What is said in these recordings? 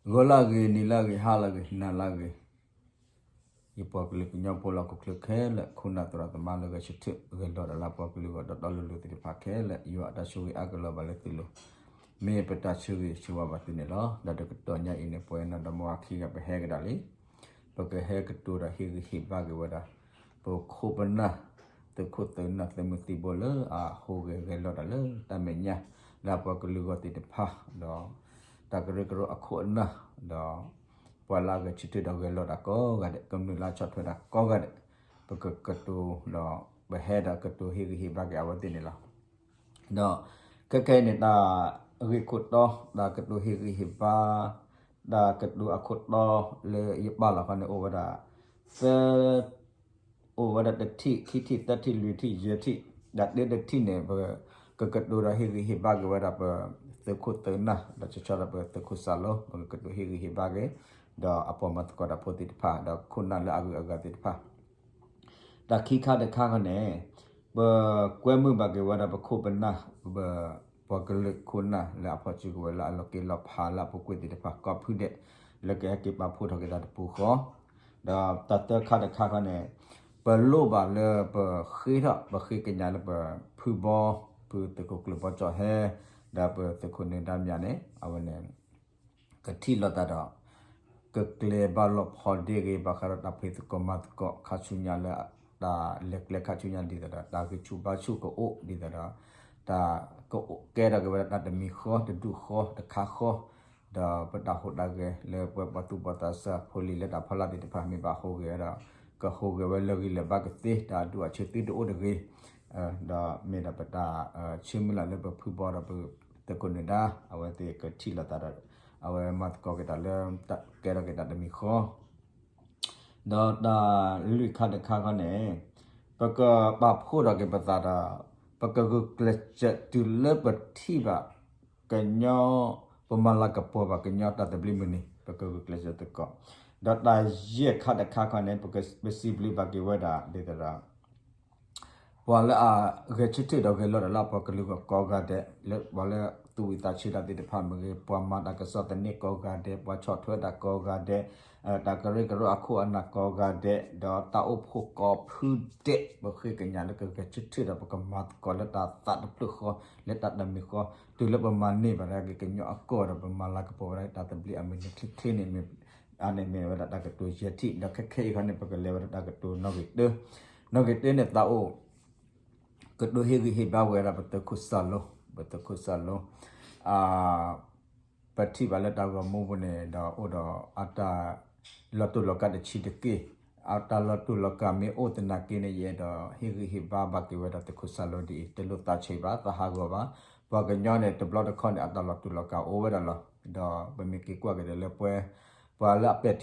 ဂီၤလၢအဂ့ၤ, နံၤလၢအဂ့ၤ, ဟါလၢအဂ့ၤ, နၤလၢအဂ့ၤ, ယပှၤကလုာ်ကညီဖိလၢဟီၣ်ခိၣ်ချၢခဲလၢာ်, ခိၣ်နၢ်သရၣ်သမါလၢဂဲၤဆၢထၢၣ် ဂဲၤလိာ်တၢ်လၢပှၤကလုာ်ဂီၢ်တီတီလိၤလိၤသ့ၣ်တဖၣ်ခဲလၢာ်, ယွၤအတၢ်ဆိၣ်ဂ့ၤအါကလီၤဘၣ်လၢသုလိၤ, မ့ၢ်ပတၢ်ဆၢဂ့ၤဆၢဝါဘၣ်သုန့ၣ်လီၤ. ဒီးတကတီၢ်ညါအံၤန့ၣ် ပဝဲနီၢ်ဒီမါဝၤခံဂၤ ပဟဲကဒါလံ, ပကဟဲကတိၤဒီးဟ့ၣ်ဂံၢ်ဟ့ၣ်ဘါက့ၤဝဲဒၣ် ပခိၣ်ပနၢ် သုးခိၣ်သုးနၢ် သုးမုၢ်သံၣ်ဘိလၢအဟူးဂဲၤဂဲၤလိာ်တၢ်လၢတၢ်မဲာ်ညါ လၢအပှၤကလုာ်ဂီၢ်သ့ၣ်တဖၣ်, ဒီး တၢ်ကရၢကရိအခိၣ်အနၢ်, ဒီး ပှၤလၢအဂဲၤဆၢထၢၣ်ဒီးဂဲၤလိာ်တၢ်ကိးဂၤဒဲး, ကမျၢၢ်လၢအဆီၣ်ထွဲတၢ်ကိးဂၤဒဲး, ပကကတိၤဒီး ပဟဲဒီးကတိၤဟ့ၣ်ဂံၢ်ဟ့ၣ်ဘါက့ၤအဝဲသ့ၣ်န့ၣ်လီၤ. ဒီး ခဲခဲအံၤန့ၣ် တၢ်ဂ့ၢ်ခိၣ်တီ, တၢ်ကတိၤဟ့ၣ်ဂံၢ်ဟ့ၣ်ဘါ, တၢ်ကတိၤအခိၣ်တီလၢယပာ်လီၤခီန့ၣ် အိၣ်ဝဲဒၣ် သၢ အိၣ်ဝဲဒၣ်တထံၣ်, ခံထံၣ်, သၢထံၣ်, လွံၢ်ထံၣ်, ယဲၢ်ထံၣ်, ဒီးတၢ်တထံၣ်န့ၣ် ပကကတိၤဒီးဟ့ၣ်ဂံၢ်ဟ့ၣ်ဘါက့ၤဝဲဒၣ်ပသုးခိၣ်သုးနၢ်, ဒီးဆီဆီဒီးပသုးခိၣ်စၢ်လိၤ, ပကကတိၤဟ့ၣ်ဂံၢ်ဟ့ၣ်ဘါက့ၤ, ဒီးအပှၤမၤသကိးတၢ်ဖိသ့ၣ်တဖၣ်, ဒီးခိၣ်နၢ်လၢအဂုၤအဂၤသ့ၣ်တဖၣ် တၢ်ခံခါတခါခီန့ၣ် ပကွဲမုာ်ဘၣ်က့ၤဝဲဒၣ်ပခိၣ်ပနၢ်, ပပှၤကလုာ်ခိၣ်နၢ်လၢအဖီၣ်စုကဝဲၤလၢအလီၤက့ၤလီၤဖးလၢအပူၤကွံာ်သ့ၣ်တဖၣ် ကိးဖုဒဲး လၢကဟဲက့ၤပာ်ဖှိၣ်ထီၣ်က့ၤတၢ်တပူၤဃီ, ဒီးတၢ်သၢခါတခါခီန့ၣ် ပလိၣ်ဘၣ်လၢပဃ့ထီၣ် ပဃ့ကညးလၢပဖုဘီ, ဖုသုးခိၣ်ကျၢၢ်ဘီကၠီၣ်ဟဲ, ဒီးပသုးခိၣ်နၢၤဒါမၠးန့ၣ် အဝဲန့ၣ် ကထံၣ်လိာ်သးဒီး ကကျဲၤဘၣ်လိာ်ဖိးဒ့ဂ့ၤ ဘၣ်ဃးဒီးတၢ်ဖံးသကိးမၤသကိးခါဆူညါလၢ တၢ်လဲၤကျဲခါဆူညါဒ်သိးဒီး တၢ်ဂံၢ်ဆူၣ်ဘါဆူၣ်ကအိၣ်ဒ်သိးဒီး တၢ်ကအိၣ်ကဲထီၣ်က့ၤဝဲဒၣ်တၢ်တမံၤဃီ တဒူၣ်ဃီ တခါဃီ, ဒီးပတၢ်ဟူးတၢ်ဂဲၤလၢပဝဲပှၤသူၣ်ဘီၣ်သးစၢ်ဖိလံၤလၢတၢ်ဖီလာ်သ့ၣ်တဖၣ် မ့ၢ်ဘၣ်ဟူးဂဲၤဝဲဒီး ကဟူးဂဲၤဝဲလၢဂံၢ်လၢဘါကသ့ တၢ်အဒူၣ်အဆၢသုတအိၣ်တဂ့ၤ, ဒီးမ့ၢ်ဒၣ်ပတၢ်ဆၢမုၢ်လၢ်လၢပဖုဘီဒီးပသုးခိၣ်နၢၤဒါ အဝဲသ့ၣ်ကထံၣ်လိာ်သးဒီး အဝဲမၤသကိးက့ၤတၢ်လၢ ကဲထီၣ်က့ၤတၢ်တမံၤဃီ ဒီးတၢ်လွံၢ်ခါတခါခီန့ၣ် ပကပာ်ဖှိၣ်ထီၣ်က့ၤပသးဒီး ပကဂုာ်ကျဲးစၢးတုၤလၢပထံၣ်ဘၣ်ကညီ ပမၤလၤကပီၤဘၣ်ကညီတၢ်သဘျ့မုၢ်နံၤ ပကဂုာ်ကျဲးစၢးသကိး, ဒီးတၢ်ယဲၢ်ခါတခါခီန့ၣ် ပစံးဘျုးဘၣ်က့ၤဝဲဒၣ်ဒ်သိးဒီး ပှၤလၢအဂဲၤဆၢထၢၣ်ဒီးဂဲၤလိာ်တၢ်လၢအပှၤကလုာ်ဂီၢ်ကိးဂၤဒဲး လၢပှၤလၢသူၣ်ဝံၣ်သးဆၢတၢ်သ့ၣ်တဖၣ်မ့ၢ်ဂ့ၤ, ပှၤမၤတၢ်ကစီၣ်သန့ကိးဂၤဒဲး, ပှၤဆီၣ်ထွဲတၢ်ကိးဂၤဒဲး, တၢ်ကရၢကရိအခိၣ်အနၢ်ကိးဂၤဒဲး, ဒီးတၢ်အိၣ်ဖှိၣ်ကိးဖုဒဲး ပဃ့ကညးလၢကဂဲၤဆၢထၢၣ်ဒီးပကမၤသကိးလၢတၢ်သးတဖျၢၣ်ဃီ လၢတၢ်တမံၤဃီ, တုၤလၢပမၤန့ၢ်ဘၣ်ဒၣ်က့ၤကညီအကီၢ်ဒီး ပမၤလၤကပီၤဝဲဒၣ်တၢ်သဘျ့အမုၢ်နံၤချ့ချ့န့ၣ် အန့ၣ်မ့ၢ်ဝဲဒၣ်တၢ်ကတိၤယဲၢ်ထံၣ်, ဒီးခဲခဲအံၤခီန့ၣ် ပကလဲၤဝဲဒၣ်တၢ်ကတိၤနီၣ်ဂံၢ်တၢ, နီၣ်ဂံၢ်တၢန့ၣ်သးအိၣ် ကတိၤဟ့ၣ်ဂံၢ်ဟ့ၣ်ဘါဝဲဒၣ်ပသုးခိၣ်စၢ်လိၤ, ပသုးခိၣ်စၢ်လိၤ, ပထံၣ်ဘၣ်လၢတၢ်ဂီၤမူပူၤန့ၣ်ဒီး အိၣ်ဒီးအတၢ်လီၤတူာ်လီၤကာ်တဆံးတက့ၢ်, အတၢ်လီၤတူာ်လီၤကာ်မ့ၢ်အိၣ်သနာ်က့န့ၣ် ယအဲၣ်ဒိးဟ့ၣ်ဂံၢ်ဟ့ၣ်ဘါဘၣ်က့ၤဝဲဒၣ်သုးခိၣ်စၢ်လိၤဒ်အံၤ, တလိၣ်သးဆံးဘၣ် သးဟးဂီၤဘၣ်, ပှၤကညီန့ၣ် တဘျီတခီၣ်န့ၣ် အတၢ်လီၤတူာ်လီၤကာ်အိၣ်ဝဲဒၣ်လီၤ, ဒီးပမ့ၢ်က့ၤကွၢ်က့ၤဒီးလၢပှဲၤ ပှၤလၢအပဲာ်ထံ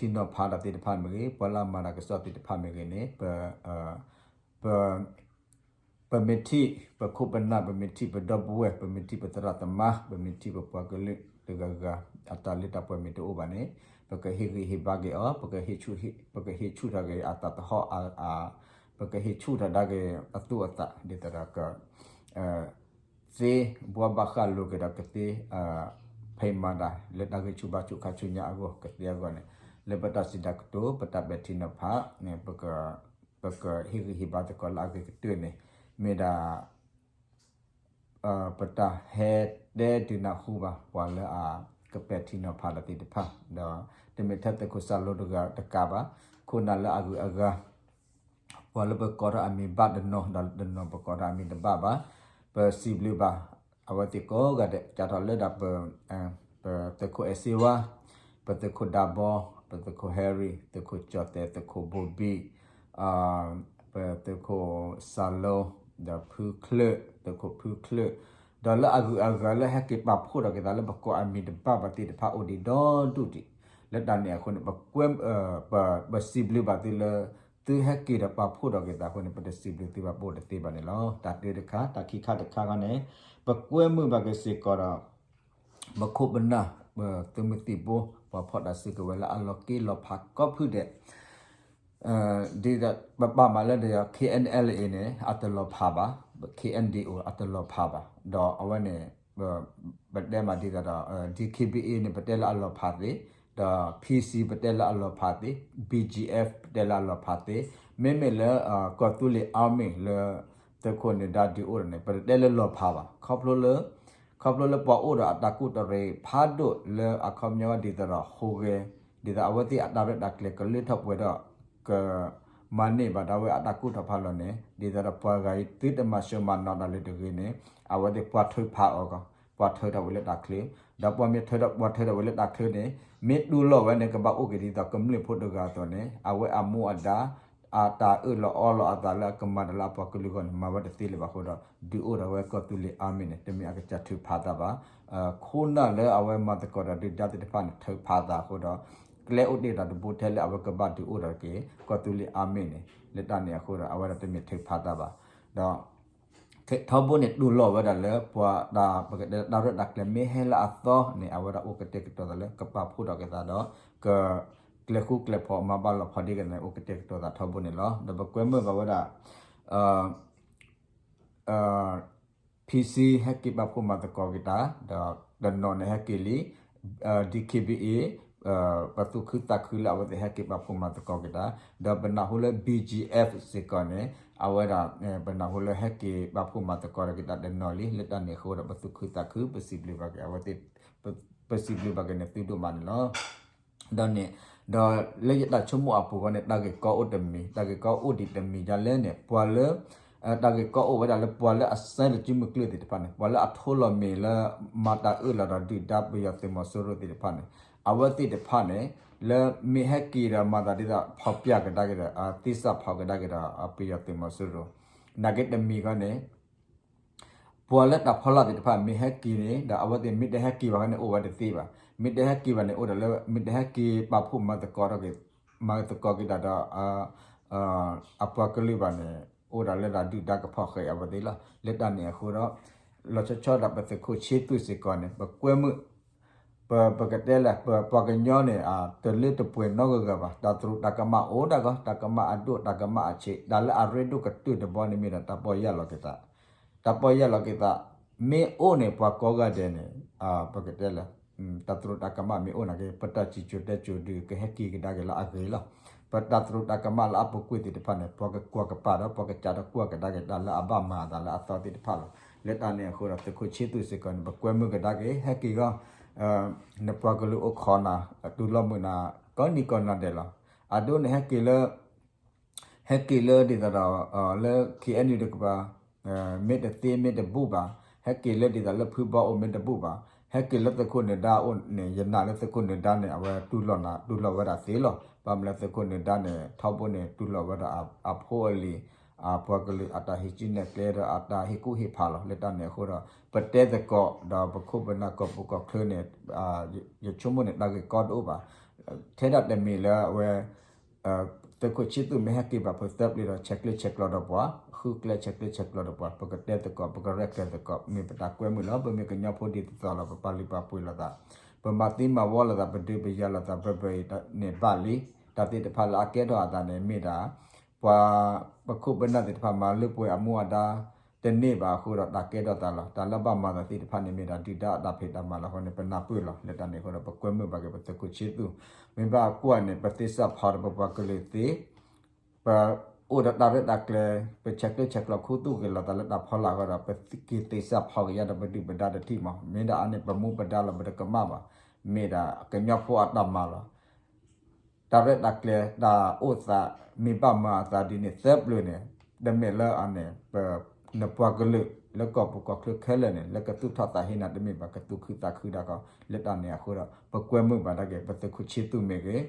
နီၤဖးတၢ်သ့ၣ်တဖၣ်မ့ၢ်ဂ့ၤ, ပှၤလၢအမၤတၢ်ကစီၣ်သ့ၣ်တဖၣ်မ့ၢ်ဂ့ၤန့ၣ် ပ ပ ပမ့ၢ်ထံၣ်ပခိၣ်ပနၢ်, ပမ့ၢ်ထံၣ်ပဒီပုၢ်ဝဲၢ်, ပမ့ၢ်ထံၣ်ပသရၣ်သမါ, ပမ့ၢ်ထံၣ်ပပှၤကလုာ်တဂၤဂၤ အတၢ်လၢတၢ်ပှဲၤမ့ၢ်တအိၣ်ဘၣ်န့ၣ် ပကဟ့ၣ်ဂံၢ်ဟ့ၣ်ဘါက့ၤအီၤ, ပကဟ့ၣ်ဆူၣ်, ပကဟ့ၣ်ဆူၣ်ထီၣ်က့ၤအတၢ်သဟီၣ်အါ, ပကဟ့ၣ်ဆူၣ်ထီၣ်ဒၣ်က့ၤအသူၣ်အသး ဒ်သိးဒီးက သ့ဘှါဘၣ်ဃးလိာ်က့ၤဒီးကသ့ ဖဲမၤတၢ်လၢတၢ်ဂံၢ်ဆူၣ်ဘါဆူၣ်ခါဆူညါအဂီၢ် ကသ့အဂီၢ်န့ၣ် လၢပတၢ်စံးတၢ်ကတိၤ ပတၢ်ပဲာ်ထံနီၤဖးန့ၣ် ပကဟ့ၣ်ဂံၢ်ဟ့ၣ်ဘါသကိးလၢအဂ့ၤကတၢၢ်န့ၣ် မ့ၢ်ဒၣ် ပတၢ်ဟဲတဲဒုးနၢ်ဟူဘၣ် ပှၤလၢအကပဲာ်ထံနီၤဖးတၢ်သ့ၣ်တဖၣ် ဒီးတမ့ၢ်ထဲသုးခိၣ်စၢ်လိၤတဂၤတကးဘၣ် ခိၣ်နၢ်လၢအဂုၤအဂၤ ပှၤလၢပကိးထီၣ်အမံၤဘၣ်တနီၤ ဒီးတနီၤပကိးထီၣ်အမံၤတဘၣ်ဘၣ်, ပစံးဘျုးဘၣ် အဝဲသ့ၣ်ကိးဂၤဒဲး စးထီၣ်လၢဒၣ်ပ ပသုးခိၣ်အဲၣ်စ့ဝါ, ပသုးခိၣ်ဒးဘီ, ပသုးခိၣ်ဟဲရံၤ, သုးခိၣ်ကၠီၣ်သဲး, သုးခိၣ်ဘိဘံၣ်, ပသုးခိၣ်စၢ်လိၤ, ဒီးဖုချၢၣ်, သုးခိၣ်ဖုချၢၣ်, ဒီးလၢအဂုၤအဂၤလၢဟဲက့ၤပာ်ဖှိၣ်ထီၣ်က့ၤသးလၢပကိးအမံၤတဘၣ်ဘၣ်သ့ၣ်တဖၣ်အိၣ်ဒံးဒီဒူၣ်ဒံး, လၢတၢ်န့ၣ်အဃိန့ၣ် ပကွဲ ပစံးဘျုးဘၣ်သုလၢ သုဟဲက့ၤဒီးပာ်ဖှိၣ်ထီၣ်က့ၤသးအဃိန့ၣ် ပတစံးဘျုးသုဘၣ်ပအိၣ်တသ့ဘၣ်န့ၣ်လီၤ. တၢ်တၢတခါ တၢ်ခံခါတခါခီန့ၣ် ပကွဲမုာ်ဘၣ်က့ၤစ့ၢ်ကီးဒီး ပခိၣ်ပနၢ် ပသုးမုၢ်သံၣ်ဘိ ပှၤဖီၣ်တၢ်စုကဝဲၤလၢအလီၤက့ၤလီၤဖးကိးဖုဒဲး ဒ်သိးပပာ်မးလၢဒီး KNLA န့ၣ် အတလီၤဖးဘၣ်, KNDO အတလီၤဖးဘၣ်, ဒီးအဝဲန့ၣ် ပတဲမးဒ်သိးဒီး DKBA န့ၣ် ပတဲလၢအလီၤဖးသ့, ဒီး PC ပတဲလၢအလီၤဖးသ့, BGF ပတဲလၢအလီၤဖးသ့, မ့မ့ၢ်လၢ ကီၢ်သူလ့ၤ army လၢ သုးခိၣ်နၢၤဒါဒုးအိၣ်ဒီးန့ၣ် ပတတဲလၢလီၤဖးဘၣ်. ခီဖျိလၢ ခီဖျိလၢပှၤအိၣ်ဒီးအတၢ်ကူၣ်တရံးဖးဒိၣ်လၢအခီပညီဒ်သိးဒီး ဟူးဂဲၤ ဒ်သိးအဝဲသ့ၣ်အတၢ်ရဲၣ်တၢ်ကျဲၤကလၢထီၣ်ပှဲၤထီၣ် ကမၤန့ၢ်ဘၣ်ဒၣ်ဝဲအတၢ်ကူၣ်ထီၣ်ဖးလီၤန့ၣ် ဒ်သိးဒီးပှၤဂၤအံၤသုတမၤစၢၤမၤနီၤတၢ်လၢတဂ့ၤန့ၣ် အဝဲသ့ၣ်ပှၤထုးဖးအီၤကီး, ပှၤထုးထီၣ်ဝဲလၢတၢ်ချၢ, ဒီးပှၤမ့ၢ်ထုးထီၣ် ပှၤထုးထီၣ်ဝဲလၢတၢ်ချၢန့ၣ် မ့ၢ်တူၢ်လိာ်ဝဲန့ၣ် ကဘၣ်အိၣ်က့ၤဒ်သိးကမျၢၢ်ဖိတဂၤအသိးန့ၣ် အဝဲအမူအဒါ အတၢ်အၢၣ်လီၤအီလီၤအသးလၢအကမၤတၢ်လၢအပှၤကလုာ်အဂီၢ်န့ၣ် မၤဝဲတသ့လၢၤဘၣ်အဃိဒီး ဒုးအိၣ်ထီၣ်ဝဲကီၢ်သူလ့ၤ army န့ၣ် တမ့ၢ်အကစၢ်ထုးဖးသးဘၣ်. ခိၣ်နၢ်လၢအဝဲမၤသကိးဒီးဒုၣ်ဒါသ့ၣ်တဖၣ်န့ၣ် ထုးဖးသးအဃိဒီး ကျဲအိၣ်တ့ၢ်တၢ်တဘိထဲလၢအဝဲကဘၣ်ဒုးအိၣ်ထီၣ်က့ၤ ကီၢ်သူလ့ၤ army န့ၣ် လၢတၢ်န့ၣ်အဃိဒီး အဝဲဒၣ်တမ့ၢ်ထုးဖးသးဘၣ်. ဒီး ထီဘိန့ၣ် တူၢ်လိာ်ဝဲဒၣ်လၢ ပှၤတၢ်ပကတဲတၢ်ရဲၣ်တၢ်ကျဲၤမ့ၢ်ဟဲလၢအသီန့ၣ် အဝဲဒၣ်အိၣ်ကတဲာ်ကတီၤသးလၢကပာ်ဖှိၣ်ထီၣ်က့ၤသးဒီး ကကျဲၤဃူကျဲၤဖိးမၤဘၣ်လီၤဖီဒ့ကန့ၣ် အိၣ်ကတဲာ်ကတီၤသးထီဘိန့ၣ်လီၤ. ဒီးပကွဲမုာ်ဘၣ်ဝဲဒၣ် PC ဟဲက့ၤပာ်ဖှိၣ်မၤသကိးက့ၤတၢ် ဒီးတနီၤန့ၣ်ဟဲက့ၤလံ DKBA ပသူၣ်ခုသးခုလၢအဝဲသ့ၣ်ဟဲက့ၤပာ်ဖှိၣ်မၤသကိးက့ၤတၢ် ဒီးပနၢ်ဟူလၢ BGF စ့ၢ်ကီးန့ၣ် အဝဲဒၣ် ပနၢ်ဟူလၢဟဲက့ၤပာ်ဖှိၣ်မၤသကိးက့ၤတၢ်တနီၤလံ လၢတၢ်န့ၣ်အဃိဒီး ပသူၣ်ခုသးခု ပစံးဘျုးဘၣ်က့ၤအဝဲသ့ၣ် ပစံးဘျုးဘၣ်က့ၤန့ၣ်သုဒိၣ်မးန့ၣ်လီၤ. ဒီးန့ၣ် ဒီးလၢယတၢ်ဆိကမိၣ်အပူၤဃီန့ၣ် တၢ်ဂ့ၢ်ကီအိၣ်တမံၤ တၢ်ဂ့ၢ်ကီအိၣ်ဒံးတမံၤဒ်လဲၣ်န့ၣ် ပှၤလၢ တၢ်ဂ့ၢ်ကီအိၣ်ဝဲဒၣ်လၢပှၤလၢအစဲလၢစုမုၢ်ကျၢၢ်သ့ၣ်တဖၣ်န့ၣ် ပှၤလၢအထိလီၤမ့ၢ်လၢ မၤတၢ်အၢၣ်လီၤဒီးဒုၣ်ဒါပယီၤသုးမီၤစိရိၤသ့ၣ်တဖၣ်န့ၣ် အဝဲသ့ၣ်တဖၣ်န့ၣ် လၢမ့ၢ်ဟဲက့ၤဒီးမၤသးဒ်သိး ဖီၣ်ပျၢ်ကဒါက့ၤဒီး သ့စးဖီၣ်ကဒါက့ၤဒီး ပယီၤသုးမီၤစိရိၤ နာ်က့တမံၤဃီန့ၣ် ပှၤလၢတၢ်ဖီလာ်သ့ၣ်တဖၣ် မ့ၢ်ဟဲက့ၤန့ၣ် ဒီးအဝဲသ့ၣ်မ့ၢ်တဟဲက့ၤဘၣ်ဃီန့ၣ် အိၣ်ဝဲတသ့ဘၣ်. မ့ၢ်တဟဲက့ၤဘၣ်န့ၣ် အိၣ်ဒီးလၢ မ့ၢ်တဟဲက့ၤပာ်ဖှိၣ်မၤသကိးထီၣ်က့ၤ မၤသကိးက့ၤတၢ်ဒီး အပှၤကလုာ်ဘၣ်န့ၣ် အိၣ်ဒီးလၢတၢ်ဒုၣ်ဒါကဖီၣ်ဃဲးအဝဲသ့ၣ်လီၤ. လၢတၢ်န့ၣ်အဃိဒီး လီၤဆီဆီဒၣ်ပသုးခိၣ်ဆ့သူၣ်စ့ၢ်ကီးန့ၣ် ပကွဲမုာ် ပ ပကတဲလဲၣ် ပပှၤကညီန့ၣ် တလၢတပှဲၤနီတဂၤဂၤဘၣ်. တၢ်သရူးတၢ်ကမၣ်အိၣ်ဒၣ်ကီး တၢ်ကမၣ်အဒိၣ် တၢ်ကမၣ်အဆံး တၢ်လၢအရ့ဒိၣ်ကတၢၢ်တဘီန့ၣ်မ့ၢ်ဒီး တၢ်ပီၢ်ယၢ်လီၤက့ၤသး တၢ်ပီၢ်ယၢ်လီၤက့ၤသး မ့ၢ်အိၣ်န့ၣ် ပှၤကိးဂၤဒဲးန့ၣ် ပကတဲလဲၣ် တၢ်သရူးတၢ်ကမၣ်မ့ၢ်အိၣ်နာ်က့ ပတၢ်စံၣ်စိၤတဲစိၤဒုးကဟဲက့ၤကဒါက့ၤလၢအဂ့ၤလီၤ. ပတၢ်သရူးတၢ်ကမၣ်လၢအပူၤကွံာ်သ့ၣ်တဖၣ်န့ၣ် ပှၤကကွၢ်ကပၤဒီး ပှၤကစးဒီးကွၢ်ကဒါက့ၤတၢ်လၢအဘၣ်မၤအသးလၢအသီသ့ၣ်တဖၣ်လီၤ. လၢတၢ်န့ၣ်အဃိဒီး သုးခိၣ်ဆ့သူၣ်စ့ၢ်ကီးန့ၣ် ပကွဲမုာ်ကဒါက့ၤ ဟဲက့ၤဂီၢ် နပှၤကလုာ်အိၣ်ခိးနၤ တူၢ်လိာ်မုာ်နၤ ကိးနံၤကိးနၤဒဲးလီၤ. အဒိန့ၣ်ဟဲက့ၤလၢ ဟဲက့ၤလၢဒ်သိးဒီး လၢ KNU တကပၤ မ့ၢ်တသ့မ့ၢ်တဘူၣ်ဘၣ်, ဟဲက့ၤလၢဒ်သိးလၢဖုဘီအိၣ်မ့ၢ်တဘူၣ်ဘၣ်, ဟဲက့ၤလၢသုးခိၣ်နၢၤဒါအိၣ်န့ၣ် ယနာ်လၢသုးခိၣ်နၢၤဒါန့ၣ် အဝဲတူၢ်လိာ်နၤ တူၢ်လိာ်ဝဲဒၣ်သ့လီၤ. ဘၣ်မနုၤလၢသုးခိၣ်နၢၤဒါန့ၣ် ထီဘိန့ၣ် တူၢ်လိာ်ဝဲဒၣ်အဖိအလံၤ အပှၤကလုာ်အတၢ်ဟံးစုနဲၣ်ကျဲဒီးအတၢ်ဟ့ၣ်ကူၣ်ဟ့ၣ်ဖးလီၤ. လၢတၢ်န့ၣ်အဃိဒီး ပတဲသကိးဒီးပခိၣ်ပနၢ်ကီၢ်ပူၤကီၢ်ချၢန့ၣ် ယဆိကမိၣ်န့ၣ် တၢ်ဂ့ၢ်ကီတအိၣ်ဘၣ်. ထဲဒၣ်တမံၤလၢအဝဲ သုးခိၣ်ဆ့သူၣ်မ့ၢ်ဟဲက့ၤဘၣ်ဖုးသၢပျ့ၤဒီး ဆဲးကျၢဆဲးကျိးဒီးပှၤ, ဃုကျဲဆဲးကျၢဆဲးကျိးဒီးပှၤ, ပကတဲသကိး ပကရဲၣ်ကျဲၤသကိး မ့ၢ်ပတၢ်ကွဲမုာ်လီၤ. ပမ့ၢ်ကညီဖိဒ်သိးသိးလီၤ ပပာ်လုၢ်ပာ်ပှ့ၤလိာ်သး, ပမၤသံမၤဝီလိာ်သး ပဒုးပယၤလိာ်သး ပပၢၤအံၤန့ၣ်ဘၣ်လံ. တၢ်သ့ၣ်တဖၣ်လၢအကဲထီၣ်အသးန့ၣ် မ့ၢ်ဒၣ် ပှၤ ပခိၣ်ပနၢ်သ့ၣ်တဖၣ်မၤလၢပှဲၤအမူအဒါ တန့ၢ်ဘၣ်အဃိဒီးတၢ်ကဲထီၣ်သးလီၤ. တၢ်လၢဘၣ်မၤသးသ့ၣ်တဖၣ်န့ၣ် မ့ၢ်ဒၣ်ဒုၣ်ဒါအတၢ်ဖံးတၢ်မၤလီၤအဃိန့ၣ် ပနၢ်ပၢၢ်လီၤ. လၢတၢ်န့ၣ်အဃိဒီး ပကွဲမုာ်ဘၣ်က့ၤပသုးခိၣ်ဆ့သူၣ်, မ့ၢ်ဘၣ်ကွၢ်န့ၣ် ပသ့စးဖီၣ်ဒီးပပှၤကလုာ်သ့ ပအိၣ်ဒီးတၢ်ရဲၣ်တၢ်ကျဲၤ ပဆဲးကျၢဆဲးကျိးခူသူၣ်ဂ့ၤလိာ်သးလၢတၢ်ဖီလာ်အဂီၢ်ဒီး ပက့ၤသ့စးဖီၣ်က့ၤယါဒီးပဒုၣ်ပဒါတထံၣ်မး, မ့ၢ်ဒၣ်အါန့ၣ် ပမူပဒါလီၤ ပတကမၣ်ဘၣ်, မ့ၢ်ဒၣ်ကညီဖိအတၢ်မၤလီၤ. တၢ်ရဲၣ်တၢ်ကျဲၤ တၢ်အိၣ်သး မ့ၢ်ဘၣ်မၤအသးဒ်န့ၣ်သၢပျၢၤန့ၣ် တမ့ၢ်လၢအန့ၣ် ပ နပှၤကလုာ်လၢကီၢ်ပူၤကီၢ်ချၢခဲလၢာ်န့ၣ် လၢကသူၣ်ထီၣ်သးဟ့နၤတမ့ၢ်ဘၣ်, ကသူၣ်ခုသးခုဒၣ်ကီး. လၢတၢ်န့ၣ်အဃိဒီး ပကွဲမုာ်ဘၣ်ဒၣ်က့ၤ ပသုးခိၣ်ဆ့သူၣ်မ့ၢ်ဂ့ၤ,